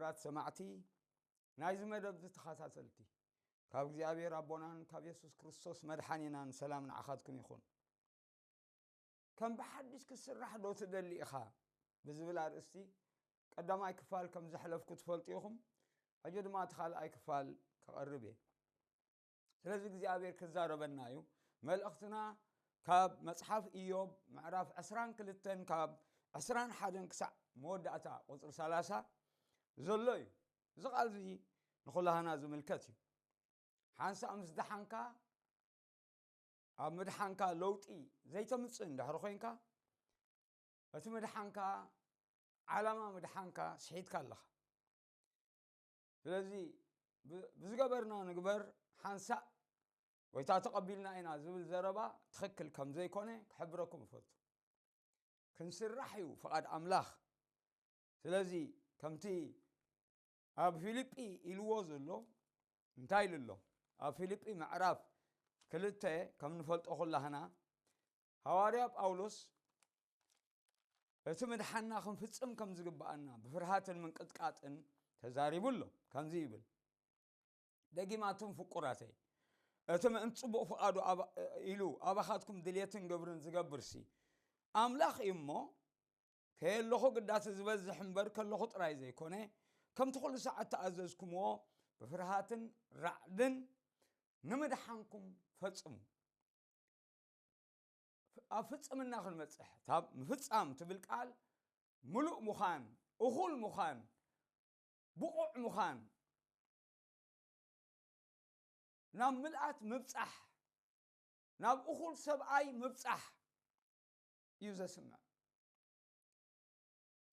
ክቡራት ሰማዕቲ ናይዚ መደብ እዚ ተኸታተልቲ፣ ካብ እግዚኣብሔር ኣቦናን ካብ የሱስ ክርስቶስ መድሓኒናን ሰላም ንዓኻትኩም ይኹን። ከም ብሓድሽ ክትስራሕ ዶ ትደሊ ኢኻ ብዝብል ኣርእስቲ ቀዳማይ ክፋል ከም ዘሕለፍኩ ትፈልጡ ኢኹም። ሕጂ ድማ እቲ ካልኣይ ክፋል ከቐርብ እየ። ስለዚ እግዚኣብሔር ክዛረበና እዩ። መልእኽትና ካብ መጽሓፍ ኢዮብ ምዕራፍ ዕስራን ክልተን ካብ ዕስራን ሓደን ክሳዕ መወዳእታ ቁጽሪ ሰላሳ ዘሎ እዩ። እዚ ቃል እዚ ንኹላህና ዝምልከት እዩ። ሓንሳእ ምስ ደሓንካ፣ ኣብ ምድሓንካ ለውጢ ዘይተምጽእ እንድሕር ኮይንካ፣ እቲ ምድሓንካ፣ ዓላማ ምድሓንካ ስሒትካ ኣለኻ። ስለዚ ብ-፣ ብዝገበርና ንግበር፣ ሓንሳእ ወይ እታ ተቐቢልና ኢና ዝብል ዘረባ ትኽክል ከም ዘይኮነ ክሕብረኩም እፈቱ። ክንስራሕ እዩ ፍቓድ ኣምላኽ። ስለዚ ከምቲ ኣብ ፊልጲ ኢልዎ ዘሎ፣ እንታይ ኢሉ ኣሎ? ኣብ ፊልጲ ምዕራፍ ክልተ ከም ንፈልጦ ኩላህና፣ ሃዋርያ ጳውሎስ እቲ ምድሓንና ክንፍጽም ከም ዝግብኣና ብፍርሃትን ምንቅጥቃጥን ተዛሪቡ ኣሎ። ከምዚ ይብል፣ ደጊማትም ፍቁራተይ፣ እቲ ምእንቲ ጽቡቕ ፍቓዱ ኣባ-፣ ኢሉ ኣባኻትኩም ድልየትን ግብርን ዝገብርሲ ኣምላኽ እዩ እሞ፣ ከየለኹ ግዳቲ ዝበዝሕ እምበር ከለኹ ጥራይ ዘይኮነ፣ ከምቲ ኩሉ ሰዓት ተኣዘዝኩምዎ ብፍርሃትን ራዕድን ንምድሓንኩም ፈጽሙ። ኣብ ፍጽምና ክንመጽሕ፣ እታ ምፍጻም ትብል ቃል ምሉእ ምዃን፣ እኹል ምዃን፣ ብቑዕ ምዃን፣ ናብ ምልኣት ምብጻሕ፣ ናብ እኹል ሰብኣይ ምብጻሕ እዩ ዘስምዕ።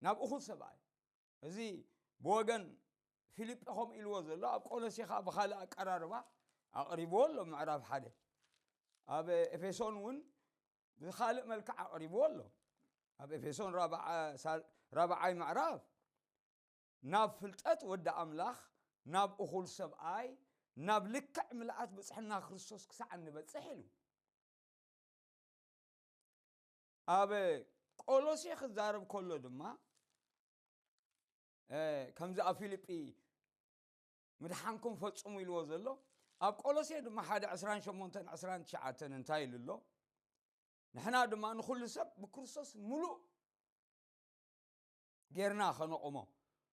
ናብ እኹል ሰብኣይ። እዚ ብወገን ፊልጲ ከምኡ ኢልዎ ዘሎ፣ ኣብ ቆሎሴ ኸኣ ብኻልእ ኣቀራርባ ኣቕሪብዎ ኣሎ። ምዕራፍ ሓደ፣ ኣብ ኤፌሶን እውን ብኻልእ መልክዕ ኣቕሪብዎ ኣሎ። ኣብ ኤፌሶን ራብዓ-፣ ሳል-፣ ራብዓይ ምዕራፍ፣ ናብ ፍልጠት ወዲ ኣምላኽ፣ ናብ እኹል ሰብኣይ፣ ናብ ልክዕ ምልኣት ብጽሕና ክርስቶስ ክሳዕ እንበጽሕ ኢሉ። ኣብ ቆሎሴ ክዛረብ ከሎ ድማ፣ እ፣ ከምዚ ኣብ ፊልጲ ምድሓንኩም ፈጽሙ ኢልዎ ዘሎ፣ ኣብ ቆሎሴ ድማ ሓደ ዕስራን ሸሞንተን ዕስራን ትሽዓተን እንታይ ኢሉ ኣሎ? ንሕና ድማ ንኹሉ ሰብ ብክርስቶስ ምሉእ ጌርና ኸነቑሞ፣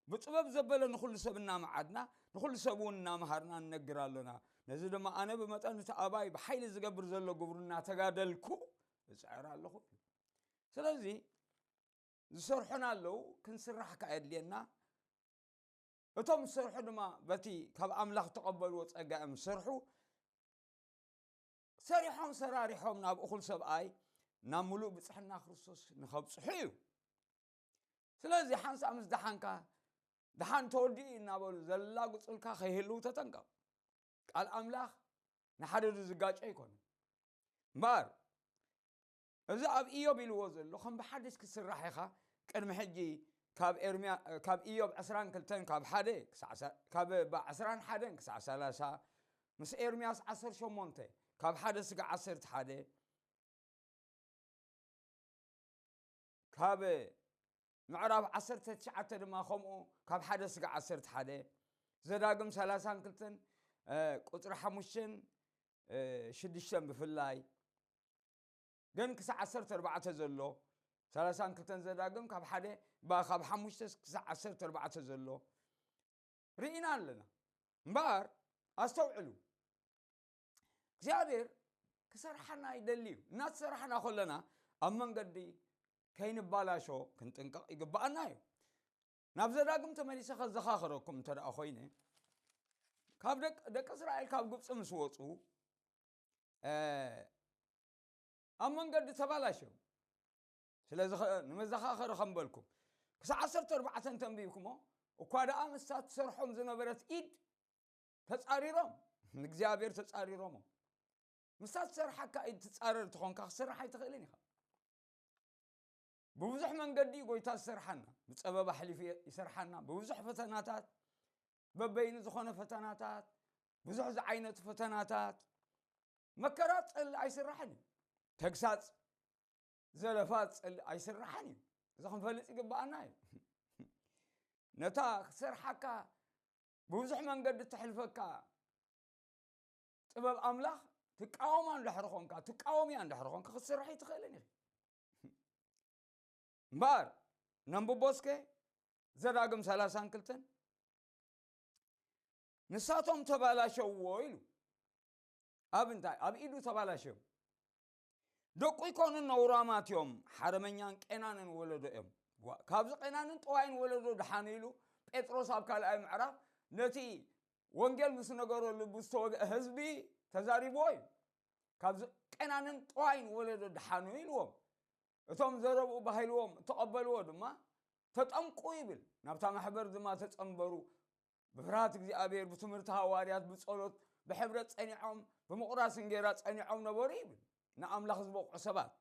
ብጥበብ ዘበለ ንኹሉ ሰብ እናመዓድና፣ ንኹሉ ሰብ እውን እናመሃርና ንነግር ኣሎና። ነዚ ድማ ኣነ ብመጠን እቲ ኣባይ ብሓይሊ ዝገብር ዘሎ ግብሩ እናተጋደልኩ እጽዕር ኣለኹ። ስለዚ ዝሰርሑና ኣለዉ፣ ክንስራሕ ከኣ የድልየና። እቶም ዝሰርሑ ድማ በቲ ካብ ኣምላኽ ተቐበልዎ ጸጋ እዮም ዝሰርሑ። ሰሪሖም ሰራሪሖም ናብ እኹል ሰብኣይ፣ ናብ ምሉእ ብጽሕና ክርስቶስ ንኸብጽሑ እዩ። ስለዚ ሓንሳእ ምስ ደሓንካ፣ ደሓን ተወዲኡ እዩ እናበሉ ዘላግጹልካ ከይህልዉ ተጠንቀቕ። ቃል ኣምላኽ ንሓደ ዝጋጮ ኣይኮነን። እምበኣር እዚ ኣብ ኢዮብ ኢልዎ ዘሎ ከም ብሓድሽ ክትስራሕ ኢኻ። ቅድሚ ሕጂ ካብ ኤርምያ-፣ ካብ ኢዮብ ዕስራን ክልተን ካብ ሓደ ክሳዕ ሳ-፣ ካብ ባ-፣ ዕስራን ሓደን ክሳዕ ሰላሳ፣ ምስ ኤርምያስ ዓሰርተ ሸሞንተ ካብ ሓደ ስጋዕ ዓሰርተ ሓደ፣ ካብ ምዕራፍ ዓሰርተ ትሽዓተ ድማ ከምኡ ካብ ሓደ ስጋዕ ዓሰርተ ሓደ፣ ዘዳግም ሰላሳን ክልተን፣ እ፣ ቁጽሪ ሓሙሽተን፣ እ፣ ሽዱሽተን ብፍላይ፣ ግን ክሳዕ ዓሰርተ ኣርባዕተ ዘሎ፣ ሰላሳን ክልተን ዘዳግም ካብ ሓደ፣ ባ-፣ ካብ ሓሙሽተ ክሳዕ ዓሰርተ ኣርባዕተ ዘሎ ርኢና ኣለና። እምበኣር ኣስተውዕሉ፣ እግዚኣብሔር ክሰርሓና ይደሊ እዩ። እናተሰራሕና ከለና ኣብ መንገዲ ከይንባላሾ ክንጥንቀቕ ይግብኣና እዩ። ናብ ዘዳግም ተመሊሰ ከዘኻኽረኩም እንተ ደኣ ኮይነ፣ ካብ ደቅ-፣ ደቂ እስራኤል ካብ ግብፂ ምስ ወፁ፣ እ፣ ኣብ መንገዲ ተባላሸው። ስለዚ ኸ-፣ ንመዘኻኸሪ ከም በልኩም፣ ክሳዕ ዓሰርተ ኣርባዕተ እንተንቢብኩሞ፣ እኳ ደኣ ምስታ ትሰርሖም ዝነበረት ኢድ ተጻሪሮም፣ ንእግዚኣብሔር ተጻሪሮሞ። ምስታ ትሰርሓካ ኢድ ትጻረር እንተኾንካ፣ ክትሰርሕ ኣይትኽእልን ኢኻ። ብብዙሕ መንገዲ እዩ ጎይታ ዝሰርሓና። ብጸበባ ኣሕሊፉ ይሰርሓና። ብብዙሕ ፈተናታት፣ በበይኑ ዝኾነ ፈተናታት፣ ብዙሕ ዝዓይነቱ ፈተናታት፣ መከራ ጸል ኣይስራሕን እዩ። ተግሳጽ፣ ዘለፋ ጸል ኣይስራሕን እዩ። እዚ ክንፈልጥ ይግብኣና እዩ። ነታ ክትሰርሓካ ብብዙሕ መንገዲ እተሕልፈካ ጥበብ ኣምላኽ ትቃወማ እንድሕር ኾንካ፣ ትቃወምያ እንድሕር ኾንካ፣ ክትሰርሒ ትኽእልን ኢኺ። እምበኣር፣ ነንብቦ እስከ፣ ዘዳግም ሰላሳን ክልተን፣ "ንሳቶም ተባላሸውዎ" ኢሉ። ኣብ እንታይ? ኣብ ኢዱ ተባላሸው። "ደቁ ይኮኑ፣ ነውራማት እዮም፣ ሓረመኛን ቄናንን ወለዶ እዮም። ዋ፣ ካብዚ ቄናንን ጠዋይን ወለዶ ደሓኑ" ኢሉ ጴጥሮስ ኣብ ካልኣይ ምዕራፍ ነቲ ወንጌል ምስ ነገሮ ልቡ ዝተወግአ ህዝቢ ተዛሪብዎ እዩ። "ካብዚ ቄናንን ጠዋይን ወለዶ ደሓኑ" ኢልዎም። እቶም ዘረብኡ ባሂልዎም እተቐበልዎ ድማ ተጠምቁ ይብል። ናብታ ማሕበር ድማ ተጸንበሩ። ብፍርሃት እግዚኣብሔር፣ ብትምህርቲ ሃዋርያት፣ ብጸሎት፣ ብሕብረት ጸኒዖም፣ ብምቑራስ እንጌራ ጸኒዖም ነበሩ ይብል። ንኣምላኽ ዝበቕዑ ሰባት።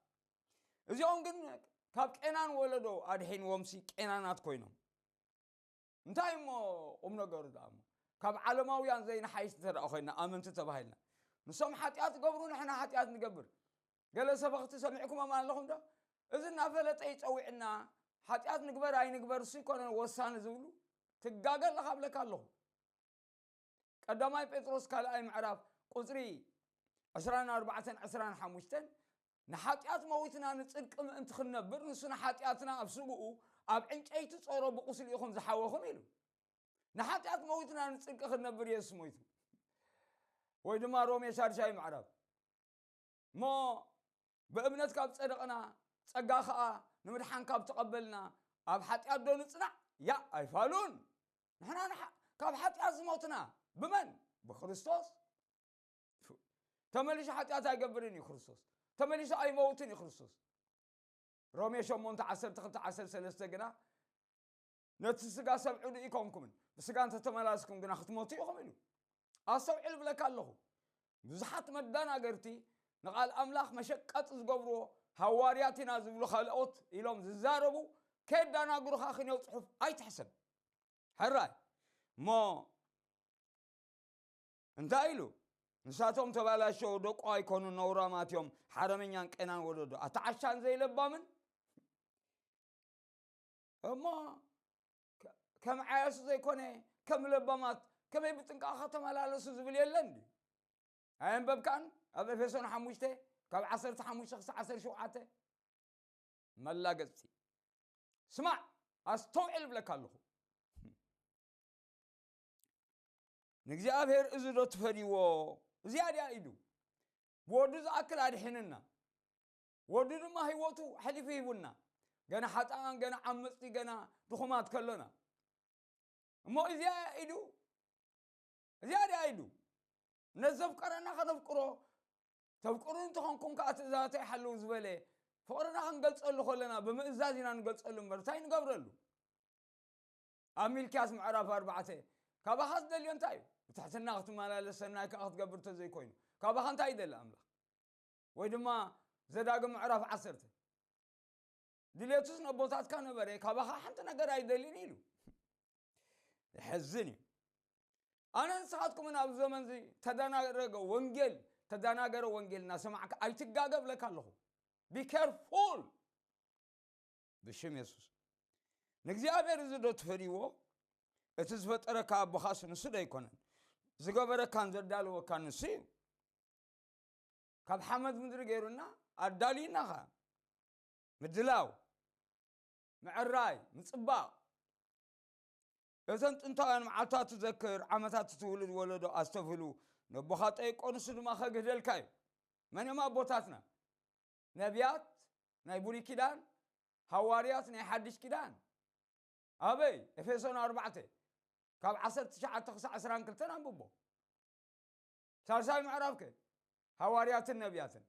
እዚኦም ግን ካብ ቄናን ወለዶ ኣድሒንዎምሲ ቄናናት ኮይኖም። እንታይ እሞ ቁም ነገሩ ደኣ እሞ? ካብ ዓለማውያን ዘይንሓይሽ እንተ ደኣ ኮይንና፣ ኣመንቲ ተባሂልና፣ ንሶም ሓጢኣት ይገብሩ፣ ንሕና ሓጢኣት ንገብር። ገለ ሰበኽቲ ሰሚዕኩሞም ኣለኹም ዶ? እዚ እናፈለጠ ይጸውዕና፣ ሓጢኣት ንግበር ኣይንግበር እሱ ይኮነን ወሳኒ ዝብሉ። ትጋገ ኣለኻ እብለካ ኣለኹ። ቀዳማይ ጴጥሮስ ካልኣይ ምዕራፍ ቁጽሪ ዕስራን ኣርባዕተን ዕስራን ሓሙሽተን፣ "ንሓጢኣት መዊትና ንጽድቂ ምእንቲ ክንነብር፣ ንሱ ንሓጢኣትና ኣብ ስግኡ ኣብ ዕንጨይቲ ጾሮ ብቁስሊ ኢኹም ዝሓወኹም" ኢሉ። ንሓጢኣት መዊትና ንጽድቂ ክንነብር የሱስ ሞይቱ። ወይ ድማ ሮሜ ሻድሻይ ምዕራፍ፣ "እሞ ብእምነት ካብ ጸደቕና፣ ጸጋ ኸኣ ንምድሓን ካብ ተቐበልና፣ ኣብ ሓጢኣት ዶ ንጽናዕ? ያእ ኣይፋሉን። ንሕና ንሓ-፣ ካብ ሓጢኣት ዝሞትና ብመን? ብክርስቶስ። ተመሊሱ ሓጢኣት ኣይገብርን እዩ ክርስቶስ። ተመሊሱ ኣይመውትን እዩ ክርስቶስ።" ሮሜ ሸሞንተ ዓሰርተ ክልተ ዓሰርተ ሰለስተ ግና፣ "ነቲ ስጋ ሰብዑ ኢኮንኩምን፣ ብስጋ እንተተመላስኩም ግና ክትሞቱ ኢኹም" ኢሉ። ኣስተውዕል እብለካ ኣለኹ። ብዙሓት መዳናገርቲ ንቓል ኣምላኽ መሸቀጢ ዝገብርዎ፣ ሃዋርያት ኢና ዝብሉ ካልኦት ኢሎም ዝዛረቡ፣ ከየዳናግሩኻ ክንየው ጽሑፍ ኣይትሕሰብ። ሕራይ እሞ እንታይ ኢሉ? "ንሳቶም ተባላሸው፣ ደቁ ኣይኮኑ፣ ነውራማት እዮም፣ ሓረመኛን ቄናን ወለዶ፣ ኣታ ዓሻን ዘይለባምን። እሞ ከ-፣ ከም ዓያሱ ዘይኮነ፣ ከም ለባማት ከመይ ብጥንቃቐ ከተመላለሱ" ዝብል የለን ድዩ? ኣየንበብካን? ኣብ ኤፌሶን ሓሙሽተ ካብ ዓሰርተ ሓሙሽተ ክሳብ ዓሰርተ ሸውዓተ መላገጽቲ። ስማዕ፣ ኣስተውዕል እብለካ ኣለኹ። ንእግዚኣብሔር እዚ ዶ ትፈርይዎ? እዚኣ ድያ ኢዱ? ብወዱ ዝኣክል ኣድሒንና። ወዱ ድማ ህይወቱ ኣሕሊፉ ሂቡና። ገና ሓጥኣን፣ ገና ዓመጽቲ፣ ገና ድኹማት ከሎና። እሞ እዚኣ ኢዱ፣ እዚኣ ድያ ኢዱ? ነዘፍቀረና ከነፍቅሮ፣ "ተፍቅሩኒ እንተኾንኩም ከኣ ትእዛዛተይ ሓልዉ" ዝበለ፣ ፍቕርና ክንገልጸሉ ከለና ብምእዛዝ ኢና ንገልጸሉ እምበር እንታይ ንገብረሉ? ኣብ ሚልክያስ ምዕራፍ ኣርባዕተ፣ "ካባኻ ዝደልዮ እንታይ እዩ? ብትሕትና ክትመላለስ፣ ሰናይ ከኣ ክትገብር እንተዘይኮይኑ፣ ካባኻ እንታይ ይደሊ ኣምላኽ?" ወይ ድማ ዘዳግም ምዕራፍ ዓሰርተ፣ "ድሌቱስ ነቦታትካ ነበረ፣ ካባኻ ሓንቲ ነገር ኣይደልን" ኢሉ። የሕዝን እዩ። ኣነ ንስኻትኩምን ኣብዚ ዘመን እዚ ተደናገረ ወንጌል፣ ተደናገረ ወንጌል እናሰማዕካ ኣይትጋገ እብለካ ኣለኹ። Be careful ብሽም የሱስ። ንእግዚኣብሔር እዚ ዶ ትፈርይዎ? እቲ ዝፈጠረካ ኣቦኻስ ንሱ ዶ ኣይኮነን? ዝገበረካን ዘዳለወካን ንሱ እዩ። ካብ ሓመድ ምድሪ ገይሩና ኣዳልዩና ኸኣ። ምድላው፣ ምዕራይ፣ ምጽባቕ። እተን ጥንታውያን መዓልታት ትዘክር፣ ዓመታት ትውልድ ወለዶ ኣስተብህሉ፣ ነቦኻ ጠይቆ፣ ንሱ ድማ ከግህደልካ እዩ። መን እዮም ኣቦታትና? ነቢያት ናይ ብሉይ ኪዳን፣ ሃዋርያት ናይ ሓድሽ ኪዳን። ኣበይ? ኤፌሶን ኣርባዕተ ካብ ዓሰርተ ትሽዓተ ክሳዕ ዕስራን ክልተን ኣንብቦ። ሳልሳይ ምዕራፍ ከ? ሃዋርያትን ነቢያትን።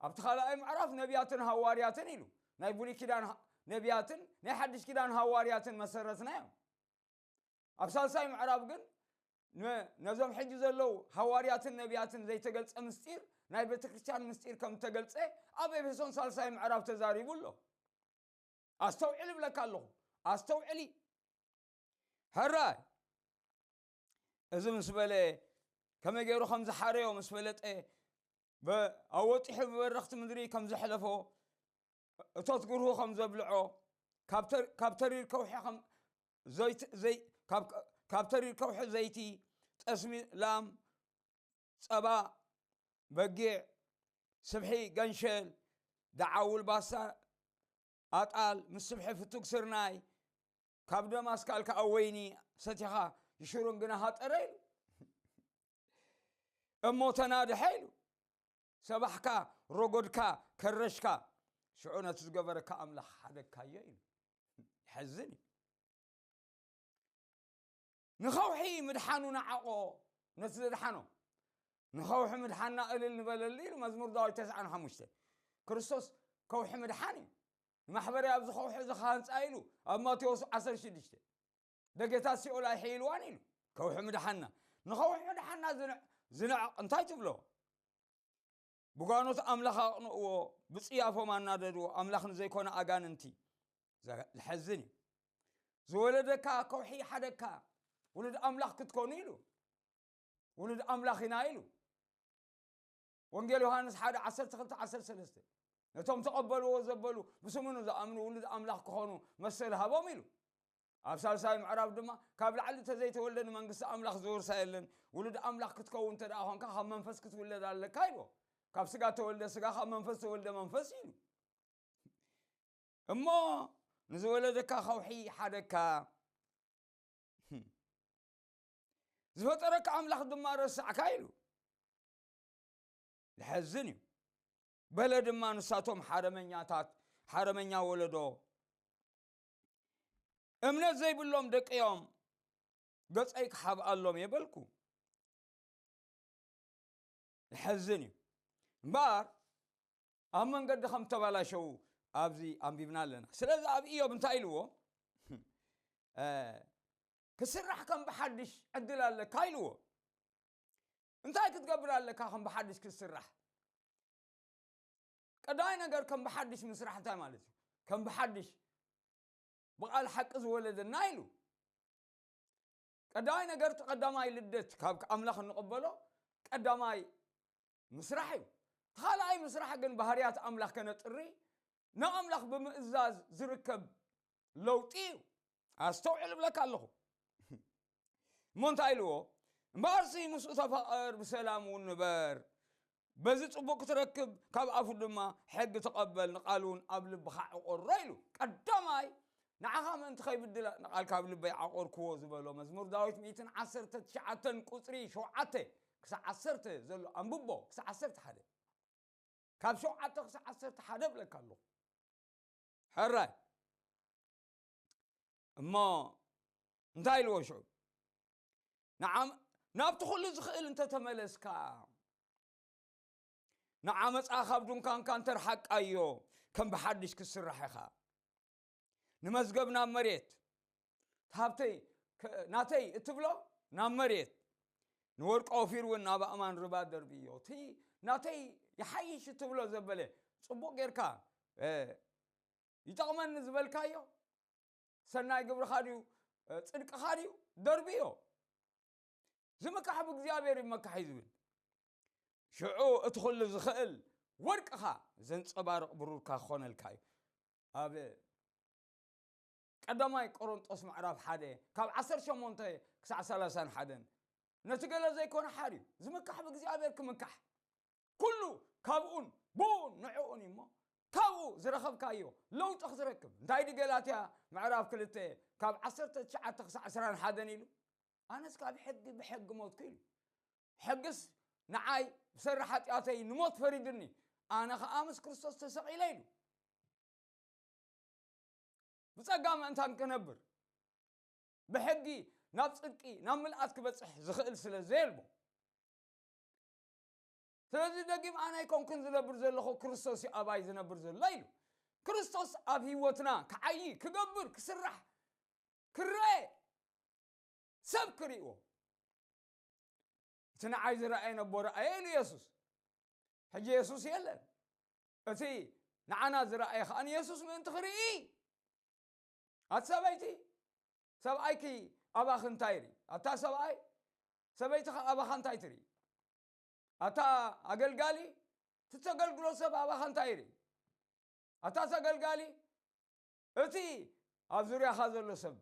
ኣብቲ ካልኣይ ምዕራፍ ነቢያትን ሃዋርያትን ኢሉ። ናይ ብሉይ ኪዳን ሃ-፣ ነቢያትን ናይ ሓድሽ ኪዳን ሃዋርያትን መሰረትና እዮም። ኣብ ሳልሳይ ምዕራፍ ግን ን-፣ ነዞም ሕጂ ዘለዉ ሃዋርያትን ነቢያትን ዘይተገልጸ ምስጢር፣ ናይ ቤተ ክርስቲያን ምስጢር ከም እተገልጸ ኣብ ኤፌሶን ሳልሳይ ምዕራፍ ተዛሪቡ ኣሎ። ኣስተውዕል እብለካ ኣለኹ። ኣስተውዕሊ። ሕራይ። እዚ ምስ በለ፣ ከመይ ገይሩ ከም ዝሓረዮ ምስ ፈለጠ፣ ብ-፣ ኣወጢሑ ብበረኽቲ ምድሪ ከም ዘሕለፎ፣ እቶት ግርሁ ከም ዘብልዖ፣ ካብ ተር-፣ ካብ ተሪር ከውሒ ከም ዘይት-፣ ዘይ-፣ ካብ፣ ካብ ተሪር ከውሒ ዘይቲ፣ ጠስሚ ላም፣ ጸባ በጊዕ፣ ስብሒ ገንሸል፣ ደዓውል ባሳ ኣጣል፣ ምስ ስብሒ ፍቱግ ስርናይ፣ ካብ ደም ኣስካል ከኣ ወይኒ ሰቲኻ፣ ይሽሩን ግና ሃጠረ ኢሉ። እሞ ተናድሐ ኢሉ። ሰባሕካ፣ ረጎድካ፣ ከረሽካ፣ ሽዑ ነቲ ዝገበረካ ኣምላኽ ሓደግካዮ ኢሉ። ይሐዝን እዩ። ንኸውሒ ምድሓኑ ነዓቖ፣ ነቲ ዘድሓኖ። ንኸውሒ ምድሓንና እልል ንበለሉ ኢሉ መዝሙር ዳዊት ተስዓን ሓሙሽተ። ክርስቶስ ከውሒ ምድሓን እዩ። ንማሕበረይ ኣብዚ ከውሒ እዚ ክሃንጻ ኢሉ ኣብ ማቴዎስ ዓሰርተ ሽዱሽተ። ደገታት ሲኦል ኣይሕይልዋን ኢሉ። ከውሒ ምድሓንና። ንኸውሒ ምድሓንና ዝንዕ-፣ ዝንዕቕ እንታይ ትብሎ? ብጓኖት ኣምላኽ ኣቕንእዎ፣ ብጽያፎም ኣናደድዎ፣ ኣምላኽ ንዘይኮነ ኣጋንንቲ። ዘ-፣ ዘሐዝን እዩ። ዝወለደካ ከውሒ ሓደግካ፣ ውሉድ ኣምላኽ ክትኮኑ ኢሉ። ውሉድ ኣምላኽ ኢና ኢሉ። ወንጌል ዮሃንስ ሓደ ዓሰርተ ክልተ ዓሰርተ ሰለስተ። ነቶም ተቐበልዎ ዘበሉ፣ ብስሙ ንዝኣምኑ ውሉድ ኣምላኽ ክኾኑ መሰል ሃቦም ኢሉ። ኣብ ሳልሳይ ምዕራፍ ድማ፣ ካብ ላዕሊ እንተዘይተወልደ ንመንግስቲ ኣምላኽ ዝወርሳ የለን። ውሉድ ኣምላኽ ክትከውን እንተ ደኣ ኾንካ፣ ካብ መንፈስ ክትውለድ ኣለካ ኢልዎ። ካብ ስጋ ተወልደ ስጋ፣ ካብ መንፈስ ተወልደ መንፈስ ኢሉ። እሞ ንዝወለደካ ከውሒ ሓደግካ፣ ዝፈጠረካ ኣምላኽ ድማ ረሳዕካ ኢሉ። ዝሐዝን እዩ። በለ ድማ ንሳቶም ሓረመኛታት፣ ሓረመኛ ወለዶ፣ እምነት ዘይብሎም ደቂ እዮም፣ ገጸይ ክሓብኣሎም እየ በልኩ። ይሐዝን እዩ። እምበኣር ኣብ መንገዲ ከም ተባላሸው ኣብዚ ኣንቢብና ኣለና። ስለዚ ኣብ ኢዮብ እንታይ ኢልዎ? እ፣ ክስራሕ ከም ብሓድሽ ዕድል ኣለካ ኢልዎ። እንታይ ክትገብር ኣለካ ከም ብሓድሽ ክትስራሕ? ቀዳማይ ነገር ከም ብሓድሽ ምስራሕ እንታይ ማለት እዩ? ከም ብሓድሽ ብቓል ሓቂ ዝወለደና ኢሉ። ቀዳማይ ነገር እቲ ቀዳማይ ልደት ካብ ኣምላኽ እንቕበሎ ቀዳማይ ምስራሕ እዩ። እቲ ካልኣይ ምስራሕ ግን ባህርያት ኣምላኽ ከነጥሪ፣ ንኣምላኽ ብምእዛዝ ዝርከብ ለውጢ እዩ። ኣስተውዕል እብለካ ኣለኹ። እሞ እንታይ ኢልዎ? እምበኣርሲ ምስኡ ተፋቐር፣ ብሰላም እውን ንበር። በዚ ጽቡቕ ክትረክብ፣ ካብ ኣፉ ድማ ሕጊ ተቐበል፣ ንቓሉ እውን ኣብ ልብኻ ዕቆሮ ኢሉ። ቀዳማይ፣ ንዓኻ ምእንቲ ከይብድላ ንቓልካ ኣብ ልበይ ዓቆርክዎ ዝበሎ መዝሙር ዳዊት ሚእትን ዓሰርተ ትሽዓተን ቁጽሪ ሸውዓተ ክሳዕ ዓሰርተ ዘሎ ኣንብቦ፣ ክሳዕ ዓሰርተ ሓደ። ካብ ሸውዓተ ክሳዕ ዓሰርተ ሓደ እብለካ ኣለኹ። ሕራይ። እሞ እንታይ ኢልዎ ሽዑ? ንዓም-፣ ናብቲ ኩሉ ዝኽእል እንተተመለስካ፣ ንዓመፃ ካብ ድንኳንካ እንተርሓቃዮ፣ ከም ብሓድሽ ክትስራሕ ኢኻ። ንመዝገብ ናብ መሬት፣ ሃብተይ ከ-፣ ናተይ እትብሎ ናብ መሬት፣ ንወርቂ ኦፊር እውን ናብ ኣእማን ርባ ደርብዮ። እቲ ናተይ ይሓይሽ እትብሎ ዘበለ፣ ጽቡቕ ጌርካ፣ እ፣ ይጠቕመኒ ዝበልካዮ፣ ሰናይ ግብርኻ ድዩ፣ እ፣ ጽድቅኻ ድዩ፣ ደርብዮ። ዝምካሕ ብእግዚኣብሔር ይመካሕ እዩ ዝብል። ሽዑ እቲ ኩሉ ዝኽእል ወርቅኻ ዘንጸባርቕ ብሩርካ ክኾነልካ እዩ። ኣብ ቀዳማይ ቆሮንጦስ ምዕራፍ ሓደ ካብ ዓሰርተ ሸሞንተ ክሳዕ ሰላሳን ሓደን፣ ነቲ ገለ ዘይኮነ ሓር እዩ። ዝምካሕ ብእግዚኣብሔር ክምካሕ። ኩሉ ካብኡን ብኡን ንዕኡን እዩ እሞ፣ ካብኡ ዝረኸብካዮ ለውጢ ክትረክብ። እንታይ ድዩ ገላትያ ምዕራፍ ክልተ ካብ ዓሰርተ ትሽዓተ ክሳዕ ዕስራን ሓደን ኢሉ? ኣነስ ካብ ሕጊ ብሕጊ ሞትኩ ኢሉ። ሕግስ ንዓይ ብሰሪ ሓጢኣተይ ንሞት ፈሪድኒ፣ ኣነ ኸኣ ምስ ክርስቶስ ተሰቒለ ኢሉ። ብጸጋ ምእንታን ክነብር፣ ብሕጊ ናብ ጽድቂ፣ ናብ ምልኣት ክበጽሕ ዝኽእል ስለ ዘየልቦ። ስለዚ ደጊም ኣነ ኣይኮንኩን ዝነብር ዘለኹ፣ ክርስቶስ እዩ ኣባይ ዝነብር ዘሎ ኢሉ። ክርስቶስ ኣብ ህይወትና ክዓዪ፣ ክገብር፣ ክስራሕ፣ ክረአ፣ ሰብ ክርእይዎ። እቲ ንዓይ ዝረኣየ ነቦ ረኣየ ኢሉ የሱስ። ሕጂ የሱስ የለን። እቲ ንዓና ዝረኣየ ኸኣ ንየሱስ ምእንቲ ክርኢ። ኣቲ ሰበይቲ፣ ሰብኣይኪ ኣባኺ እንታይ ይርኢ? ኣታ ሰብኣይ፣ ሰበይትኻ ኣባኻ እንታይ ትርኢ? ኣታ ኣገልጋሊ፣ እቲ ተገልግሎ ሰብ ኣባኻ እንታይ ይርኢ? ኣታ ተገልጋሊ፣ እቲ ኣብ ዙርያኻ ዘሎ ሰብ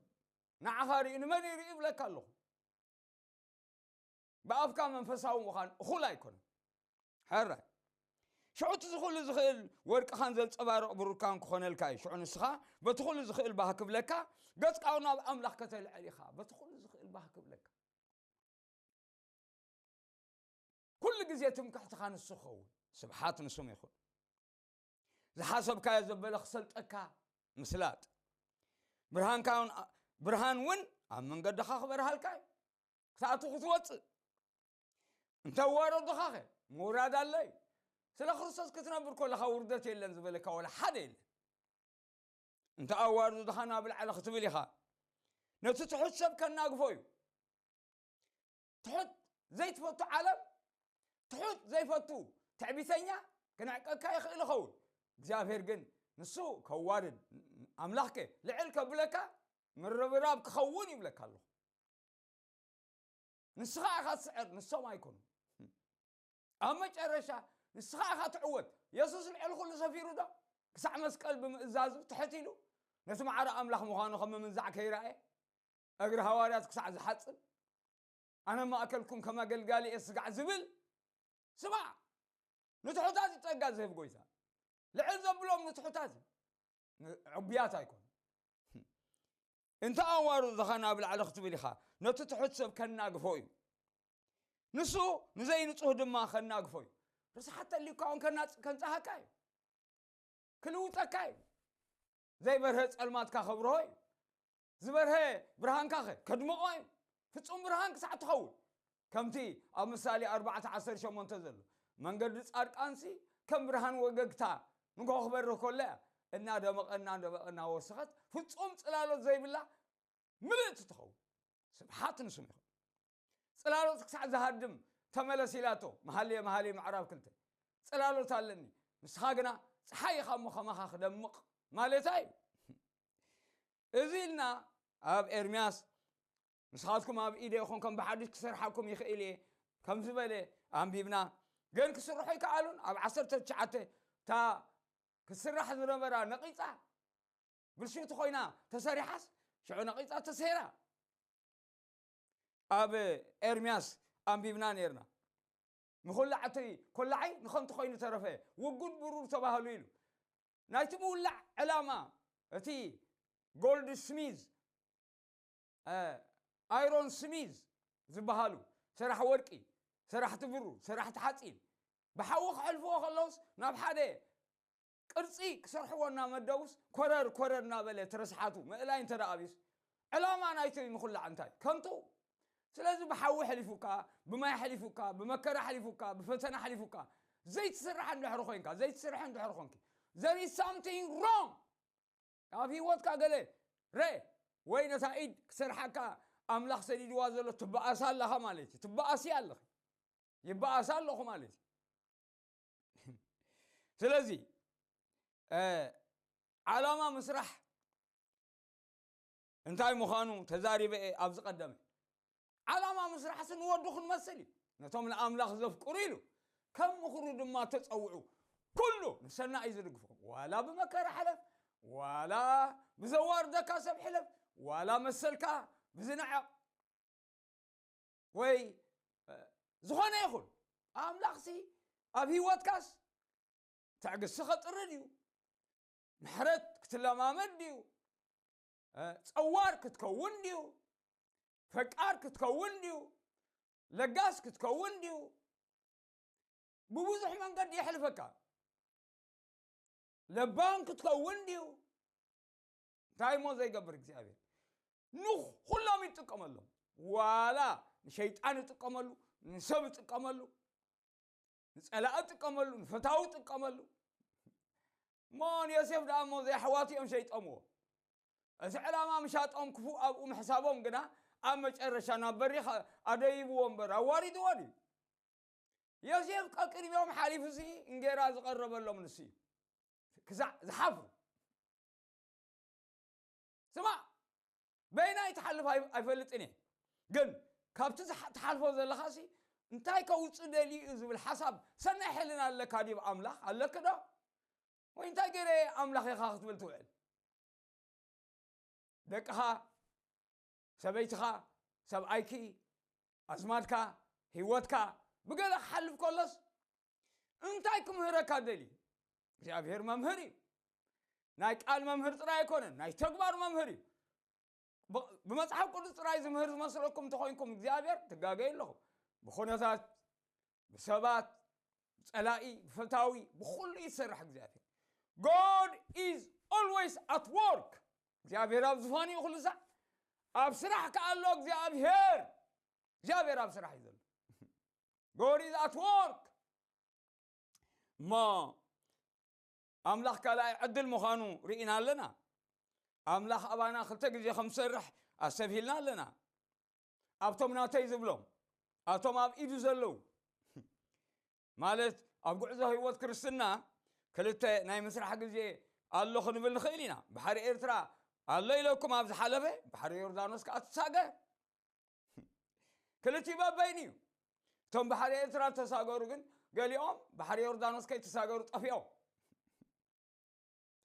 ንዓኻ ርእዩ ንመን ይርኢ ይብለካ ኣለኹ። ብኣፍካ መንፈሳዊ ምዃን እኹል ኣይኮነን። ሕራይ ሽዑ እቲ ዝኹሉ ዝኽእል ወርቅኻን ዘንጸባርቕ ብሩርካን ክኾነልካ እዩ። ሽዑ ንስኻ በቲ ኩሉ ዝኽእል ባህ ክብለካ፣ ገጽካ ናብ ኣምላኽ ከተልዕል ኢኻ። በቲ ኩሉ ዝኽእል ባህ ክብለካ። ኩሉ ግዜ ትምክሕትኻ ንሱ ክኸውን። ስብሓት ንስም ይኹን። ዝሓሰብካዮ ዘበለ ክሰልጠካ ምስላጥ። ብርሃንካ እውን፣ ብርሃን እውን ኣብ መንገድኻ ክበርሃልካ እዩ። ክትኣቱ ክትወፅእ። እንተ ኣዋረዱኻኸ ምውራድ ኣሎ እዩ። ስለ ክርስቶስ ክትነብር ከለኻ ውርደት የለን ዝበለካ ዋላ ሓደ የለን። እንተ ኣዋርዱኻ ናብ ላዕሊ ክትብል ኢኻ። ነቲ ትሑት ሰብ ከናግፎ እዩ። ትሑት ዘይትፈቱ ዓለም፣ ትሑት ዘይፈቱ ትዕቢተኛ ክንዕቀካ ይኽእል ይኸውን። እግዚኣብሔር ግን ንሱ ከዋርድ፣ ኣምላኽከ ልዕል ከብለካ ምርብራብ ክኸውን ይብለካ ኣለኹ። ንስኻ ኢኻ ትስዕር፣ ንሶም ኣይኮኑን። ኣብ መጨረሻ ንስኻ ኢኻ ትዕወት። የሱስ ልዕሊ ኩሉ ሰፊሩ ዶ? ክሳዕ መስቀል ብምእዛዙ ትሕት ኢሉ፣ ነቲ ማዕረ ኣምላኽ ምዃኑ ከም ምምንዛዕ ከይረኣየ፣ እግሪ ሃዋርያት ክሳዕ ዝሓጽብ፣ ኣነ ማእከልኩም ከም ኣገልጋሊ እየ ስጋዕ ዝብል። ስማዕ፣ ንትሑታት እዩ ጸጋ ዝህብ ጎይታ። ልዕል ዘብሎም ንትሑታት እዩ። ን-፣ ዕቡያት ኣይኮኑን። እንተ ኣዋርድኻ ናብ ላዕሊ ክትብል ኢኻ፣ ነቲ ትሑት ሰብ ከናግፎ እዩ። ንሱ ንዘይንጹህ ድማ ከናግፎ እዩ። ርስሓት ተልዩካ እውን ከናጽ-፣ ከንጽሃካ እዩ። ክልውጠካ እዩ። ዘይበርሀ ጸልማትካ ከብርሆ እዩ። ዝበርሀ ብርሃንካኸ ከድምቖ እዩ። ፍጹም ብርሃን ክሳዕ ትኸውን። ከምቲ ኣብ ምሳሌ ኣርባዕተ ዓሰርተ ሸሞንተ ዘሎ፣ መንገዲ ጻድቃንሲ ከም ብርሃን ወገግታ ንግሆ ክበርህ ከሎ እያ። እናደመቐ፣ እናደመቐ እናወሰኸት ፍጹም ጽላሎት ዘይብላ ምልእቲ ትኸውን። ስብሓት ንስሙ ይኹን። ጽላሎት ክሳዕ ዝሃድም ተመለስ ኢላቶ። መሃልየ መሃልየ ምዕራፍ ክልተ። ጽላሎት ኣለኒ፣ ንስኻ ግና ጸሓይ ኢኻ እሞ ከማኻ ክደምቕ ማለታ እዩ። እዚ ኢልና ኣብ ኤርምያስ፣ ንስኻትኩም ኣብ ኢደ ይኹን ከም ብሓድሽ ክሰርሓኩም ይኽእል እየ ከም ዝበለ ኣንቢብና። ግን ክስርሑ ኣይከኣሉን። ኣብ ዓሰርተ ትሽዓተ እታ ክስራሕ ዝነበራ ነቒጻ ብልሽውቲ ኮይና ተሰሪሓስ፣ ሽዑ ነቒጻ ተሰይራ። ኣብ ኤርምያስ ኣንቢብና ነይርና። ምኹላዕ እቲ ኮላዓይ ንኸንቱ ኮይኑ ተረፈ፣ ውጉድ ብሩር ተባህሉ ኢሉ። ናይቲ ምውላዕ ዕላማ፣ እቲ ጎልድ ስሚዝ፣ እ፣ ኣይሮን ስሚዝ ዝበሃሉ፣ ሰራሕ ወርቂ፣ ሰራሕቲ ብሩር፣ ሰራሕቲ ሓጺን፣ ብሓዊ ክሕልፍዎ ከለውስ፣ ናብ ሓደ ቅርጺ ክሰርሕዎ እናመደቡስ፣ ኮረር ኮረር እናበለ እቲ ረስሓቱ ምእላይ እንተ ደኣ ኣብዩስ፣ ዕላማ ናይቲ ምኹላዕ እንታይ? ከንቱ። ስለዚ ብሓዊ ኣሕሊፉካ፣ ብማይ ኣሕሊፉካ፣ ብመከራ ኣሕሊፉካ፣ ብፈተና ኣሕሊፉካ፣ ዘይትስራሕ እንድሕር ኮይንካ፣ ዘይትስርሕ እንድሕር ኮንኪ፣ there is something wrong። ኣብ ህይወትካ ገለ ረ ወይ ነታ ኢድ ክሰርሓካ ኣምላኽ ሰዲድዋ ዘሎ ትበኣሳ ኣለኻ ማለት እዩ። ትበኣሲ ኣለኺ። ይበኣሳ ኣለኹ ማለት እዩ። ስለዚ፣ እ፣ ዓላማ ምስራሕ እንታይ ምዃኑ ተዛሪበ እየ ኣብዚ ቀደመ። ዓላማ ምስራሕሲ ንወዱ ክንመስል እዩ። ነቶም ንኣምላኽ ዘፍቅሩ ኢሉ፣ ከም ምኽሩ ድማ ተጸውዑ። ኩሉ ንሰናይ እዩ ዝድግፎ። ዋላ ብመከራ ሕለፍ፣ ዋላ ብዘዋርደካ ሰብ ሕለፍ፣ ዋላ መሰልካ ብዝንዕቕ ወይ፣ እ፣ ዝኾነ ይኹን፣ ኣምላኽሲ ኣብ ህይወትካስ ትዕግስቲ ከጥሪ ድዩ? ምሕረት ክትለማመድ ድዩ? እ፣ ጸዋር ክትከውን ድዩ? ፈቃር ክትከውን ድዩ? ለጋስ ክትከውን ድዩ? ብብዙሕ መንገዲ የሕልፈካ። ለባም ክትከውን ድዩ? እንታይ እሞ ዘይገብር እግዚኣብሔር? ንኹሎም ይጥቀመሎም። ዋላ ንሸይጣን ይጥቀመሉ፣ ንሰብ ይጥቀመሉ፣ ንጸላኢ ይጥቀመሉ፣ ንፈታዊ ይጥቀመሉ። እሞ ንዮሴፍ ደኣ እሞ ዘይኣሕዋቱ እዮም ሸይጦምዎ። እቲ ዕላማ ምሻጦም ክፉእ ኣብኡ ምሕሳቦም ግና ኣብ መጨረሻ ናብ በሪኽ ኣደይብዎ እምበር ኣዋሪድዎ ድዩ? ዮሴፍ ቀቅድሚኦም ሓሊፉሲ እንጌራ ዝቐረበሎም ንሱ እዩ። ክሳዕ ዝሓፍሩ። ስማዕ፣ በይናይ ትሓልፍ ኣይ-፣ ኣይፈልጥን እየ። ግን ካብቲ ዝሓ-፣ ትሓልፎ ዘለኻሲ እንታይ ከውጽእ ደልዩ እዩ ዝብል ሓሳብ ሰናይ ሕልና ኣለካ ድዩ? ኣምላኽ ኣለኪ ዶ? ወይ እንታይ ገይረ ኣምላኽ ኢኻ ክትብል ትውዕል? ደቅኻ ሰበይትኻ፣ ሰብኣይኪ፣ ኣዝማድካ፣ ህይወትካ ብገለ ክሓልፍ ከሎስ እንታይ ክምህረካ ደልዩ? እግዚኣብሔር መምህር እዩ። ናይ ቃል መምህር ጥራይ ኣይኮነን፣ ናይ ተግባር መምህር እዩ። ብ-፣ ብመጽሓፍ ቅዱስ ጥራይ ዝምህር ዝመስለኩም እንተኾይንኩም እግዚኣብሔር ትጋገዩ ኣለኹም። ብኹነታት፣ ብሰባት፣ ብጸላኢ፣ ብፈታዊ፣ ብኹሉ ይሰርሕ እግዚኣብሔር። God is always at work። እግዚኣብሔር ኣብ ዝፋን እዩ ኩሉ ሳዕ። ኣብ ስራሕ ከኣ ኣሎ እግዚኣብሔር። እግዚኣብሔር ኣብ ስራሕ እዩ ዘሎ። God is at work። እሞ ኣምላኽ ካልኣይ ዕድል ምዃኑ ርኢና ኣለና። ኣምላኽ ኣባና ክልተ ግዜ ከም ዝሰርሕ ኣስተብሂልና ኣለና። ኣብቶም ናተይ ዝብሎም፣ ኣብቶም ኣብ ኢዱ ዘለዉ፣ ማለት ኣብ ጉዕዞ ህይወት ክርስትና ክልተ ናይ ምስራሕ ግዜ ኣሎ ክንብል ንኽእል ኢና። ባሕሪ ኤርትራ ኣሎ ኢለኩም ኣብ ዝሓለፈ፣ ባሕሪ ዮርዳኖስ ከኣ ትሳገ። ክልቲኡ በበይኑ እዩ። እቶም ባሕሪ ኤርትራ ዝተሳገሩ ግን ገሊኦም ባሕሪ ዮርዳኖስ ከይተሳገሩ ጠፊኦም።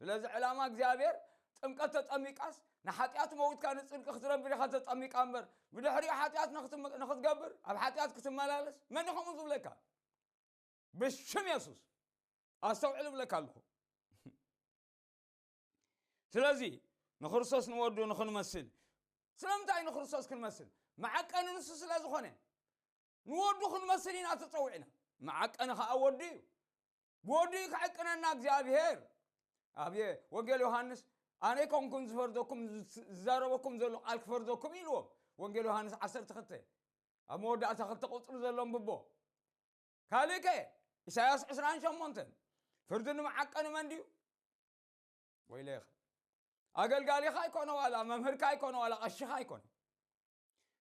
ስለዚ ዕላማ እግዚኣብሔር ጥምቀት ተጠሚቃስ ንሓጢኣት መውትካ ንጽድቂ ክትነብር ኢኻ ተጠሚቃ እምበር ብድሕሪኡ ሓጢኣት ንኽትም-፣ ንኽትገብር ኣብ ሓጢኣት ክትመላለስ መን እዩ ከምኡ ዝብለካ? ብሽም የሱስ ኣስተውዕል እብለካ ኣለኹ። ስለዚ ንክርስቶስ ንወዱ ንኽንመስል፣ ስለምንታይ ንክርስቶስ ክንመስል? መዓቀኒ ንሱ ስለ ዝኾነ ንወዱ ክንመስል ኢና ተጸዊዕና። መዓቀኒ ኸኣ ወዱ እዩ። ብወዱ እዩ ክዕቅነና እግዚኣብሔር። ኣብ ወንጌል ዮሃንስ ኣነ ኣይኮንኩን ዝፈርደኩም፣ ዝስ-፣ ዝዛረበኩም ዘሎ ቃል ክፈርደኩም ኢልዎም። ወንጌል ዮሃንስ ዓሰርተ ክልተ ኣብ መወዳእታ ክልተ ቁጽሪ ዘሎ ኣንብቦ። ካልእ ከ ኢሳያስ ዕስራን ሸሞንተን ፍርዲ ንመዓቀኒ መን ድዩ? ወይለኻ። ኣገልጋሊኻ ኣይኮነ ዋላ መምህርካ ኣይኮነ ዋላ ቀሽኻ ኣይኮነ።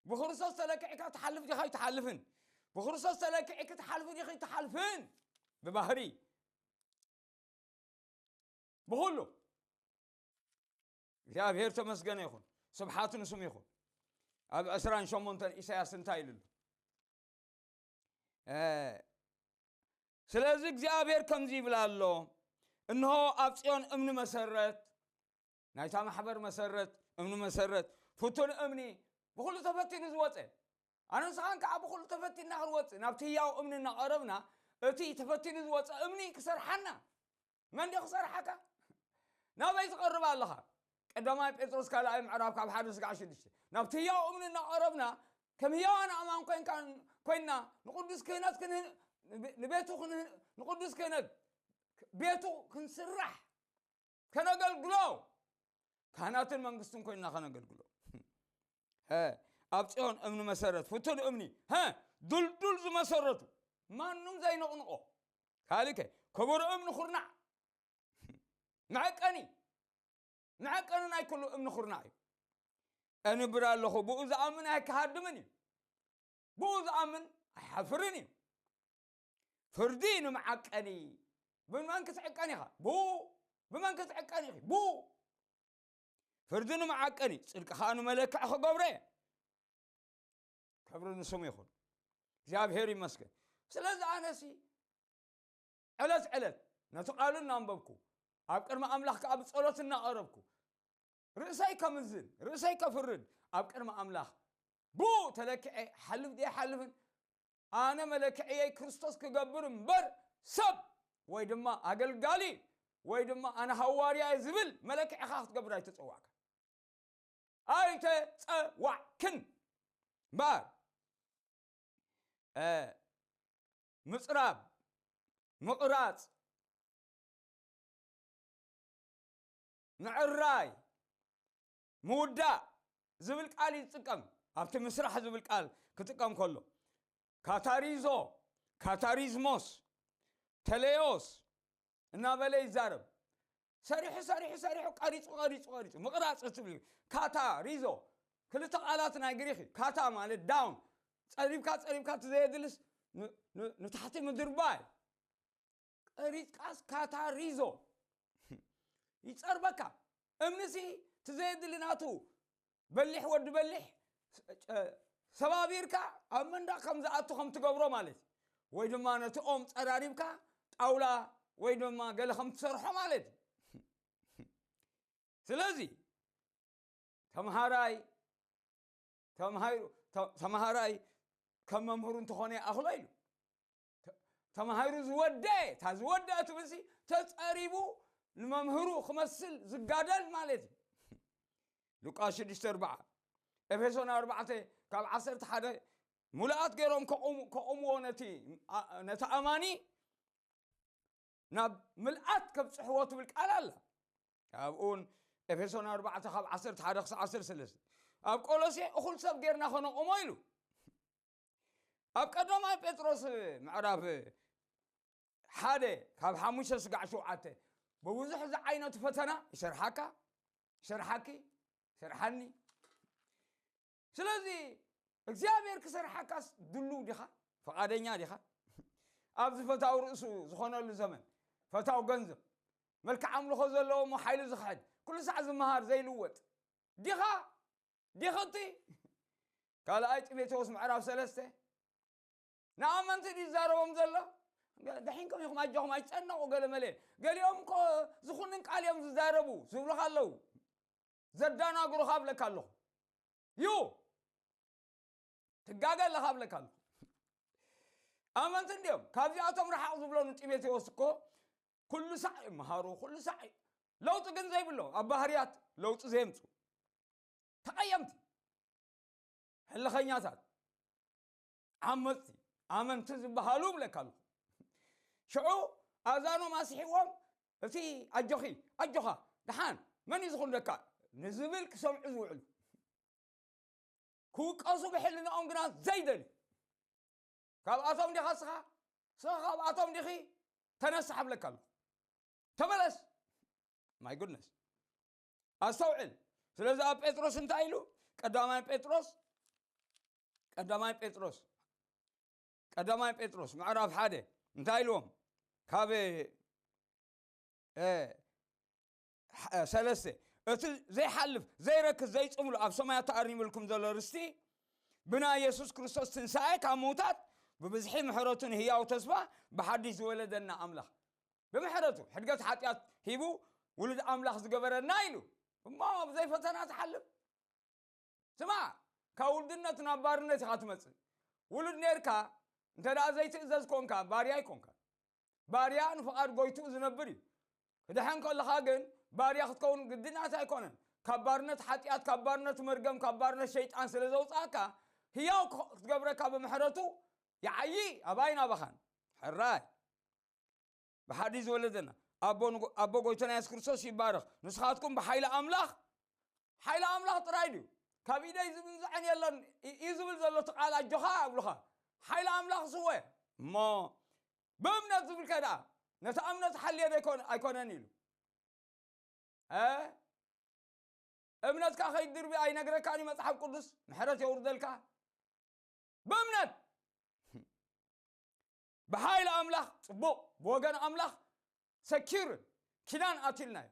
ብክርስቶስ ተለኪዕካ ትሓልፍ ዲኻ ኣይትሓልፍን? ብክርስቶስ ተለኪዕኪ ትሓልፊ ዲኺ ኣይትሓልፍን? ብባህሪ ብኹሉ እግዚኣብሔር ተመስገነ ይኹን፣ ስብሓት ንስሙ ይኹን። ኣብ ዕስራን ሸሞንተን ኢሳያስ እንታይ ኢሉ ኣሎ? እ፣ ስለዚ እግዚኣብሔር ከምዚ ይብል ኣሎ፣ እንሆ ኣብ ጽዮን እምኒ መሰረት፣ ናይታ ማሕበር መሰረት፣ እምኒ መሰረት፣ ፍቱን እምኒ፣ ብኹሉ ተፈቲኑ ዝወጸ። ኣነ ንስኻን ከዓ ብኹሉ ተፈቲንና ክንወጽእ፣ ናብቲ ህያው እምኒ እናቐረብና፣ እቲ ተፈቲኑ ዝወጸ እምኒ ክሰርሓና። መን ድዩ ክሰርሓካ? ናበይ ትቐርብ ኣለኻ? ቀዳማይ ጴጥሮስ ካልኣይ ምዕራፍ ካብ ሓደ ስጋዕ ሽዱሽተ። ናብቲ ህያው እምኒ እናቐረብና፣ ከም ህያዋን ኣእማን ኮይንካ፣ ኮይንና፣ ንቅዱስ ክህነት ክንህ-፣ ንቤ-፣ ንቤቱ ክንህ-፣ ንቅዱስ ክህነት ቤቱ ክንስራሕ፣ ከነገልግሎ፣ ካህናትን መንግስትን ኮይንና ከነገልግሎ። ሀ፣ ኣብ ጽዮን እምኒ መሰረት፣ ፍቱን እምኒ፣ ሀ፣ ድልዱል ዝመሰረቱ፣ ማንም ዘይነቕንቆ። ካልእ ከ፣ ከበሮ እምኒ ኩርናዕ፣ መዐቀኒ፣ መዐቀኒ ናይ ኩሉ እምኒ ኩርናዕ እዩ። እነብር ኣለኹ፣ ብኡ ዝኣምን ኣይክሃድምን እዩ። ብኡ ዝኣምን ኣይሓፍርን እዩ። ፍርዲ ንመዓቀኒ፣ ብመን ክትዕቀን ኢኻ? ብኡ። ብመን ክትዕቀን ኢኺ? ብኡ። ፍርዲ ንመዓቀኒ፣ ጽድቂ ኸኣ ንመለክዒ ክገብሮ እየ። ክብሪ ንስሙ ይኹን። እግዚኣብሔር ይመስገን። ስለዚ ኣነሲ ዕለት ዕለት ነቲ ቃሉ እናንበብኩ፣ ኣብ ቅድሚ ኣምላኽ ከኣ ብጸሎት እናቐረብኩ፣ ርእሰይ ከምዝን፣ ርእሰይ ከፍርድ፣ ኣብ ቅድሚ ኣምላኽ ብኡ ተለኪዐ ሓልፍ ድየ ሓልፍን? ኣነ መለክዕየይ ክርስቶስ ክገብር እምበር፣ ሰብ ወይ ድማ ኣገልጋሊ ወይ ድማ ኣነ ሃዋርያ እየ ዝብል መለክዕኻ ክትገብር ኣይተጸዋዕካ። ኣይተጸዋዕክን። እምበኣር፣ እ፣ ምጽራብ፣ ምቕራጽ፣ ምዕራይ፣ ምውዳእ ዝብል ቃል እዩ ዝጥቀም። ኣብቲ ምስራሕ ዝብል ቃል ክጥቀም ከሎ፣ ካታሪዞ፣ ካታሪዝሞስ፣ ተሌዮስ እናበለ ይዛረብ። ሰሪሑ፣ ሰሪሑ፣ ሰሪሑ፣ ቀሪጹ፣ ቀሪጹ፣ ቀሪጹ፣ ምቕራጽ እትብል እዩ። ካታሪዞ፣ ክልተ ቃላት ናይ ግሪክ እዩ። ካታ ማለት ዳውን፣ ጸሪብካ፣ ጸሪብካ፣ እቲ ዘየድልስ ን-፣ ን-፣ ንታሕቲ ምድርባይ። ቀሪጽካስ ካታሪዞ ይጸርበካ። እምንሲ እቲ ዘየድሊ ናቱ በሊሕ ወዲ በሊሕ፣ ጨ-፣ ሰባቢርካ ኣብ መንደቕ ከም ዝኣቱ ከም ትገብሮ ማለት እዩ። ወይ ድማ ነቲ ኦም ጸራሪብካ ጣውላ ወይ ድማ ገለ ከም ትሰርሖ ማለት እዩ። ስለዚ ተምሃራይ ተምሃይሩ ተ- ተምሃራይ ከም መምህሩ እንተኾነ ይኣኽሎ ኢሉ። ተ- ተምሃይሩ ዝወደአ እታ ዝወደአ ትምህርቲ ተጸሪቡ ንመምህሩ ክመስል ዝጋደል ማለት እዩ። ሉቃስ ሽዱሽተ ኣርባዓ፣ ኤፌሶን ኣርባዕተ ካብ ዓሰርተ ሓደ፣ ሙሉኣት ገይሮም ከቑሙ- ከቑምዎ ነቲ ኣ- ነቲ ኣማኒ ናብ ምልኣት ከብጽሕዎ ትብል ቃል ኣላ። ኣብኡን ኤፌሶን ኣርባዕተ ካብ ዓሰርተ ሓደ ክሳብ ዓሰርተ ሰለስተ፣ ኣብ ቆሎሴ እኹል ሰብ ጌርና ከነቑሞ ኢሉ። ኣብ ቀዳማይ ጴጥሮስ ምዕራፍ ሓደ ካብ ሓሙሽተ ስጋዕ ሸውዓተ፣ ብብዙሕ ዝዓይነቱ ፈተና ይሰርሓካ፣ ይሰርሓኪ፣ ይሰርሓኒ። ስለዚ እግዚኣብሔር ክሰርሓካስ ድሉው ዲኻ? ፍቓደኛ ዲኻ? ኣብዚ ፈታው ርእሱ ዝኾነሉ ዘመን፣ ፈታው ገንዘብ፣ መልክዕ ኣምልኾ ዘለዎ እሞ ሓይሉ ዝኽሕድ፣ ኩሉ ሳዕ ዝመሃር ዘይልወጥ ዲኻ? ዲኽቲ? ካልኣይ ጢሞቴዎስ ምዕራፍ ሰለስተ፣ ንኣመንቲ ድዩ ዝዛረቦም ዘሎ? ደሒንኩም ኢኹም፣ ኣጆኹም ኣይትጨነቑ፣ ገለ መለ። ገሊኦም እኮ ዝኹንን ቃል እዮም ዝዛረቡ ዝብሉኻ ኣለዉ። ዘዳናግሩኻ እብለካ ኣለኹ። ዩ ትጋገ ኣለኻ እብለካ ኣለኹ። ኣመንቲ እንዲዮም። ካብዚኣቶም ረሓቕ ዝብሎ ንጢሞቴዎስ እኮ ኩሉ ሳዕ ይመሃሩ፣ ኩሉ ሳዕ ለውጢ ግን ዘይብሎ፣ ኣብ ባህርያት ለውጢ ዘየምፁ፣ ተቐየምቲ፣ ሕልኸኛታት፣ ዓመፅቲ፣ ኣመንቲ ዝበሃሉ እብለካ ኣለኹ። ሽዑ ኣዛኖም ኣስሒዎም፣ እቲ ኣጆኺ፣ ኣጆኻ፣ ደሓን፣ መን እዩ ዝኹንደካ ንዝብል ክሰምዑ ዝውዕሉ፣ ክውቀሱ ብሕልናኦም ግና ዘይደልዩ፣ ካብኣቶም ዲኻ ስኻ? ስኻ ካብኣቶም ዲኺ? ተነስሕ እብለካ ኣለኹ። ተመለስ። ማይ ጉድነስ። ኣስተውዕል። ስለዚ ኣብ ጴጥሮስ እንታይ ኢሉ? ቀዳማይ ጴጥሮስ፣ ቀዳማይ ጴጥሮስ፣ ቀዳማይ ጴጥሮስ ምዕራፍ ሓደ እንታይ ኢልዎም? ካብ እ፣ ሐ- ሰለስተ፣ እቲ ዘይሓልፍ፣ ዘይረክስ፣ ዘይጽምሉ፣ ኣብ ሰማያት ተኣሪምልኩም ዘሎ ርስቲ፣ ብናይ የሱስ ክርስቶስ ትንሳኤ ካብ ምውታት፣ ብብዝሒ ምሕረቱ ንህያው ተስፋ፣ ብሓድሽ ዝወለደና ኣምላኽ፣ ብምሕረቱ ሕድገት ሓጢኣት ሂቡ ውሉድ ኣምላኽ ዝገበረና ኢሉ። እሞ ብዘይ ፈተና ትሓልፍ? ስማዕ፣ ካብ ውልድነት ናብ ባርነት ኢኻ ትመጽእ። ውሉድ ኔርካ እንተ ደኣ ዘይትእዘዝ ኮንካ፣ ባርያ ኣይኮንካ። ባርያ ንፍቓድ ጎይትኡ ዝነብር እዩ። ክድሕን ከለኻ ግን ባርያ ክትከውን ግድናት ኣይኮነን። ካብ ባርነት ሓጢኣት፣ ካብ ባርነት መርገም፣ ካብ ባርነት ሸይጣን ስለ ዘውጽኣካ፣ ህያው ክኽ- ክትገብረካ ብምሕረቱ ይዓዪ፣ ኣባይ ናባኻን። ሕራይ። ብሓዲ ዝወለደና ኣቦ ንጎ- ኣቦ ጎይታና የሱስ ክርስቶስ ይባረኽ። ንስኻትኩም ብሓይሊ ኣምላኽ፣ ሓይሊ ኣምላኽ ጥራይ ድዩ? ካብ ኢደይ ዝምንዝዐን የለን እ- እዩ ዝብል ዘሎ እቲ ቃል ኣጆኻ ኣብሉኻ። ሓይሊ ኣምላኽ ስወ እሞ ብእምነት ዝብል ከ ደኣ ነቲ እምነት ሓልየ ዶ ኣይኮን- ኣይኮነን ኢሉ። እ? እምነትካ ከይድርቢ ኣይነግረካን እዩ መጽሓፍ ቅዱስ? ምሕረት የውርደልካ። ብእምነት ብሓይሊ ኣምላኽ ጽቡቕ፣ ብወገን ኣምላኽ ሰኪር ኪዳን ኣትልናዮ።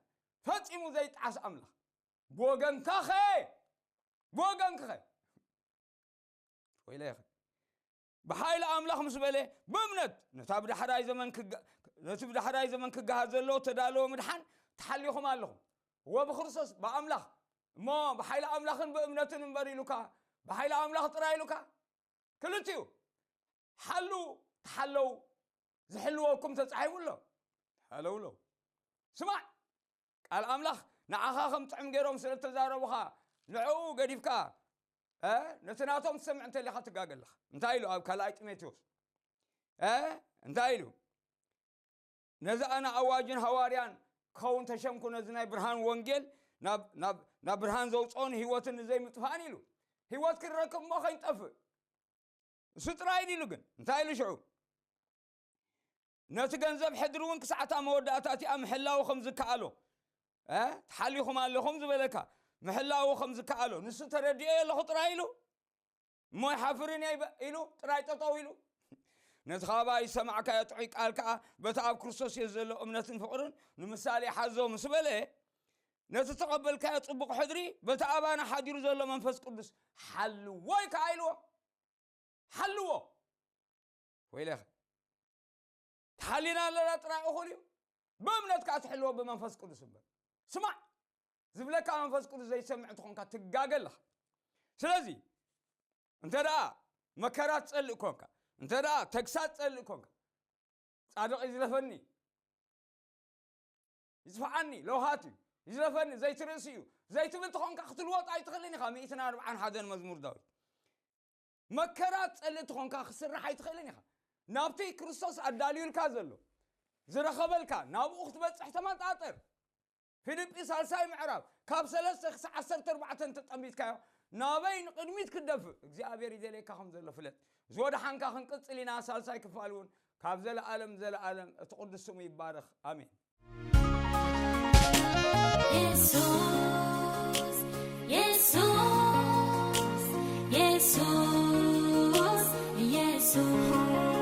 ፈጺሙ ዘይጣዓስ ኣምላኽ ብወገንካ ኸ? ብወገንክ ኸ? ወይለኸ? ብሓይሊ ኣምላኽ ምስ በለ፣ ብእምነት ነታ ብዳሕራይ ዘመን ክጋ- ነቲ ብዳሕራይ ዘመን ክገሃድ ዘለዎ ተዳለወ ምድሓን ተሓሊኹም ኣለኹም። ወብክርስቶስ ብኣምላኽ እሞ ብሓይሊ ኣምላኽን ብእምነትን እምበር ኢሉካ፣ ብሓይሊ ኣምላኽ ጥራይ ኢሉካ። ክልቲኡ ሓሉ ተሓለው፣ ዝሕልወኩም ተጻሒፉ ኣሎ። ሓለውሎ። ስማዕ፣ ቃል ኣምላኽ ንዓኻ ከም ጥዑም ገይሮም ስለ እተዛረቡኻ፣ ንዕኡ ገዲፍካ እ ነቲ ናቶም ትሰምዕ እንተሊኻ ትጋገ ኣለኻ። እንታይ ኢሉ ኣብ ካልኣይ ጢሞቴዎስ እ እንታይ ኢሉ? ነዚ ኣነ ኣዋጅን ሃዋርያን ክኸውን ተሸምኩ፣ ነዚ ናይ ብርሃን ወንጌል ናብ ናብ ናብ ብርሃን ዘውጽኦን ህይወትን ንዘይምጥፋእን ኢሉ። ህይወት ክንረክብ እሞ ከይንጠፍእ። እሱ ጥራይ ኢሉ ግን እንታይ ኢሉ ሽዑ? ነቲ ገንዘብ ሕድሪ እውን ክሳዕታ መወዳእታ እቲኣ ምሕላው ከም ዝከኣሎ እ ተሓሊኹም ኣለኹም ዝበለካ ምሕላው ከም ዝከኣሎ ንሱ ተረዲኦ ኣለኹ ጥራይ ኢሉ እሞ ይሓፍርን እየ ኢሉ ጥራይ ጠጠው ኢሉ ነቲ ካባይ ዝሰማዕካዮ ጥዑይ ቃል ከኣ በቲ ኣብ ክርስቶስ የሱ ዘሎ እምነትን ፍቕርን ንምሳሌ ሓዞ ምስ በለ ነቲ ተቐበልካዮ ጽቡቕ ሕድሪ በቲ ኣባና ሓዲሩ ዘሎ መንፈስ ቅዱስ ሓልዎ ከኣ ኢልዎ። ሓልዎ። ወይለኸ ተሓሊና ኣለና ጥራይ እኹል እዩ። ብእምነት ከዓ ትሕልዎ ብመንፈስ ቅዱስ እምበር። ስማዕ ዝብለካ መንፈስ ቅዱስ ዘይሰምዕ ትኾንካ ትጋገ ኣለኻ። ስለዚ እንተ ደኣ መከራ ትጸልእ ኮንካ፣ እንተ ደኣ ተግሳጽ ትጸልእ ኮንካ፣ ጻድቕ ይዝለፈኒ፣ ይጽፍዓኒ፣ ለውሃት እዩ፣ ይዝለፈኒ፣ ዘይትርእሲ እዩ፣ ዘይትብል ተኾንካ ክትልወጥ ኣይትኽእልን ኢኻ። ሚእትን ኣርብዓን ሓደን መዝሙር ዳዊት። መከራ ትጸልእ ተኾንካ ክስራሕ ኣይትኽእልን ኢኻ። ናብቲ ክርስቶስ ኣዳልዩልካ ዘሎ፣ ዝረኸበልካ፣ ናብኡ ክትበጽሕ ተመጣጠር። ፊልጲ ሳልሳይ ምዕራፍ ካብ ሰለስተ ክሳዕ ዓሰርተ ኣርባዕተ እንተጠሚትካዮ፣ ናበይ ንቕድሚት ክትደፍእ እግዚኣብሔር ይደልየካ ከም ዘሎ ፍለጥ። ዝወደሓንካ ክንቅጽል ኢና። ሳልሳይ ክፋል እውን ካብ ዘለኣለም ዘለኣለም እቲ ቅዱስ ስሙ ይባረኽ። ኣሜን። የሱስ የሱስ የሱስ የሱስ